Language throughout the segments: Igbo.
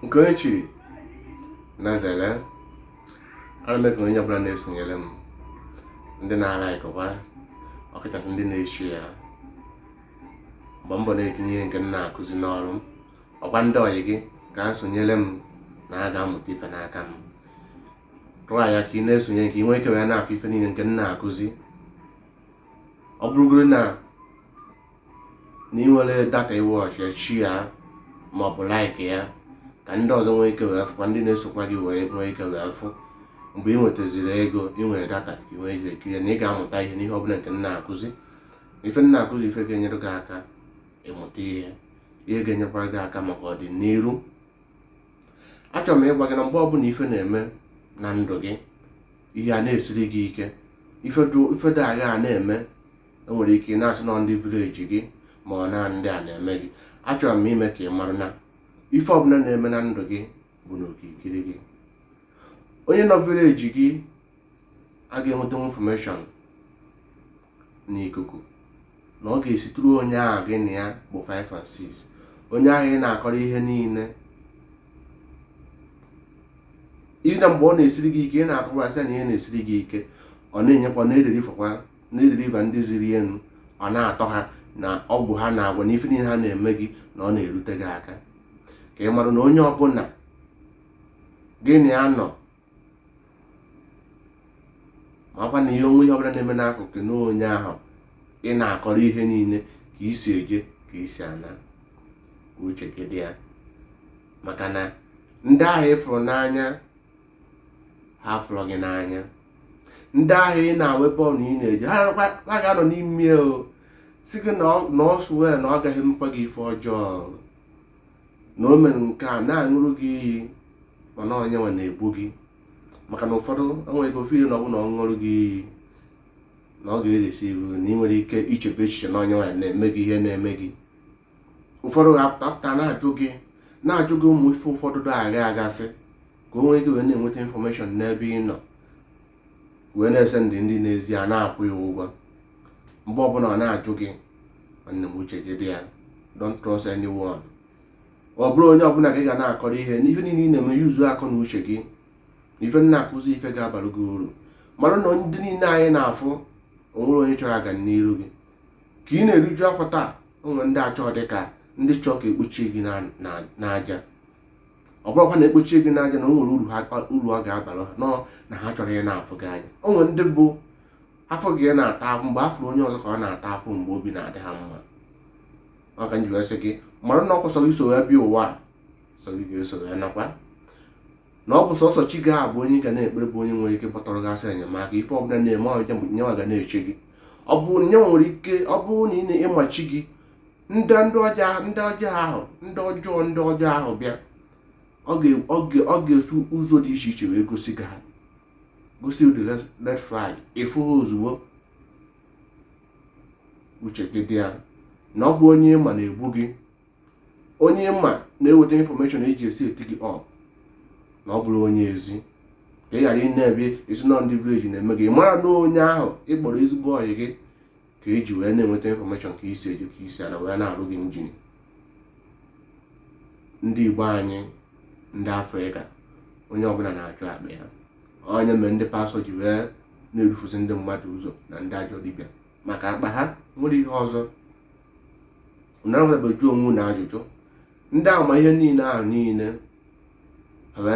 Nke onye chiri na zere. Ana m ekele onye ọbụla na-esonyere m, ndị na-alaikụkwa, ọkachasị ndị na-eshi ya mgbe mbọ na-etinye ihe nke m na-akụzi n'ọrụ. Ọkwa ndị ọyị gị ka ha sonyere m na ha ga-amụta ife n'aka m. Tụọ ya ka ị na-esonye, ka ị nwee ike wee na-afụ ife niile nke m na-akụzi. Ọ bụrụgoro na ị nwere data ịwatch ya, share ma ọ bụ like ya, ka ndị ọzọ nwee ike wee fụkwa, ndị na-esokwa gị wee nwee ike wee fụ. Mgbe ị nwetaziri ego, ị nwere data, ị nwee ike kirie na ị ga-amụta ihe n'ihe ọbụla nke m na-akụzi. Ife m na-akụzi, ife ga-enyere gị aka ịmụta ihe, ihe ga-enyekwara gị aka maka ọdịnihu. Achọrọ m ịgwa gị na mgbe ọbụla ife na-eme na ndụ gị, ihe a na-esiri gị ike, ife dị agha a na-eme, enwere ike ị na-asị na ndị village gị ma ọ na ndị a na-eme gị. Achọrọ m ime ka ị mara na ife ọbụla na-eme na ndụ gị bụ n'okirikiri gị. Onye nọ village gị a ga-enweta information n'ikuku na ọ ga-esitụrụ onye ahụ gị na ya bụ 5 and 6, onye ahụ ị na-akọrọ ihe niile ị na mgbe ọ na-esiri gị ike, ị na-akọwasị na ihe na-esiri gị ike, ọ na-enyekwa na-edelivakwa, na-edeliver ndị ziri elu. Ọ na-atọ ha na ọgwụ ha na-agwa na ife niile ha na-eme gị na ọ na-erute gị aka. Ka ị mara na onye ọbụla gị na ya nọ, makwa na ihe onwe ihe ọbụla na-eme n'akụkụ na onye ahụ ị na-akọrọ ihe niile, ka isi eje, ka isi ana, uche gị dị ya. Maka na ndị ahụ ị fụrụ n'anya, ha fụrụ gị n'anya. Ndị ahụ ị na-awe bọọlụ na ị na-eje, ha ga-anọ n'ime o si gị na ọ swear na ọ gaghị emekwa gị ife ọjọọ, na o mere nke a, na-aṅụrụ gị iyi, mana onye nwe na-egbu gị. Maka na ụfọdụ enwere ike ofe iri na ọ bụ na ọ ṅụrụ gị iyi na ọ ga-eresi iwu, na ị nwere ike ichebe echiche na onye nwaanyị na-eme gị ihe na-eme gị. Ụfọdụ ga-apụta pụta na-ajụ gị ụmụ ife ụfọdụ dị agha agasị, ka o nwee ike wee na-enweta information n'ebe ị nọ, wee na-ese ndị n'ezi a na-akwụ ya ụgwọ. Mgbe ọbụla ọ na-ajụ gị, nwanne m, uche gị dị ya. Don't trust anyone. Ọ bụrụ onye ọbụla ka ị ga na-akọrọ ihe n'ife niile ị na-eme, yuzu akọ na uche gị. Ife na-akụzi, ife ga-abalụ gị uru. Mara na ndị niile anyị na-afụ, onwere onye chọrọ aga n'iru gị ka ị na-eriju afọ taa. Onwe ndị achọ dị ka ndị chọọ ka ekpuchie gị n'aja. Ọ bụrụkwa na ekpuchie gị n'aja na o nwere uru ọ ga-abalụ ha nọ na ha chọrọ ị na-afụ gị anya. O nwere ndị bụ afọ gị na-ata afụ, mgbe afụrụ onye ọzọ ka ọ na-ata afụ, mgbe obi na-adị ha mma. Ọ ka m ji wee sị gị mara na ọ kwụsọrọ iso wee bịa ụwa a, sọ gị ga-eso wee nakwa, na ọ bụ sọsọ chi ga-abụ onye ga na-ekpere, bụ onye nwere ike kpọtọrọ gị asị enyemaka. Ife ọbụla na-eme, ọjọọ nyenwa ga na-eche gị. Ọ bụ nyenwa nwere ike, ọ bụrụ na ị na-ịma chi gị, ndị ọjọọ ahụ, ndị ọjọọ ahụ bịa, ọ ga-esi ụzọ dị iche iche wee gosi gị ha, gosi the red flag, ịfụ ha ozugbo. Uche gị dị ya na ọ bụ onye ịma na-egbu gị, onye ịma na-eweta information eji esi eti gị up, na ọ bụrụ onye ezi, ka ị ghara ị na-ebi isi nọ ndị village na-eme gị. Mara na onye ahụ ị kpọrọ ezigbo ọyị gị ka eji wee na-enweta information ka isi eji, ka isi ana, wee na-arụ gị engine. Ndị Igbo anyị, ndị Afrịka, onye ọbụla na-achụ akpa ya. Onye mere ndị pastọ ji wee na-erufusi ndị mmadụ ụzọ na ndị ajọ dibịa maka akpa ha nwere ihe ọzọ na-enwetabeju onwe na ajụjụ. Ndị ahụ ma ihe niile ahụ niile, ha wee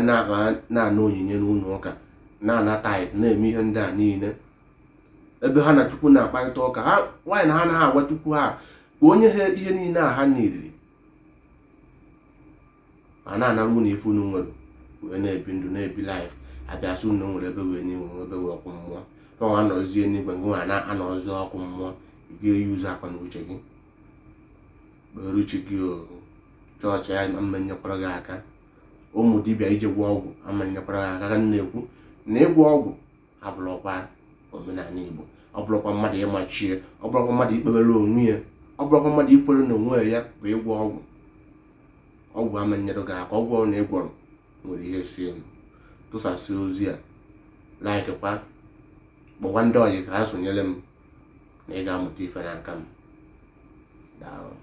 na-ana onyinye n'ụlọ ụka, na-ana tithe, na-eme ihe ndị a niile, ebe ha na Chukwu na-akparịta ụka ha nwaanyị na ha anaghị agwa Chukwu ha ka onye ha ihe niile a ha niriri. Ma na-anara unu ife unu nwere wee na-ebi ndụ, na-ebi life. Abịasị unu nwere ebe wee n'inwe ebe wee ọkụ mmụọ, fanwa anọrọzie n'igwe, ngị nwa na-anọrọzi ọkụ mmụọ. Ị ga-eyi ụzọ akwa na uche gị kpere uche gị. O chọọchị ya ama nyekwara gị aka, ụmụ dibịa ije gwọ ọgwụ ama nyekwara gị aka. Ka m na-ekwu na ịgwọ ọgwụ abụrụkwa omenala Igbo, ọ bụrụkwa mmadụ ịmachie, ọ bụrụkwa mmadụ ikpebere onwe ya, ọ bụrụkwa mmadụ ikwere n'onwe ya bụ ịgwọ ọgwụ. Ọgwụ ama nyere gị aka. Ọgwụ ọ na ịgwọrọ nwere ihe si elu. Tụsasị ozi a, like kwa, kpọkwa ndị ọyị ka ha sonyere m na ị ga-amụta ife n'aka m. Daalụ.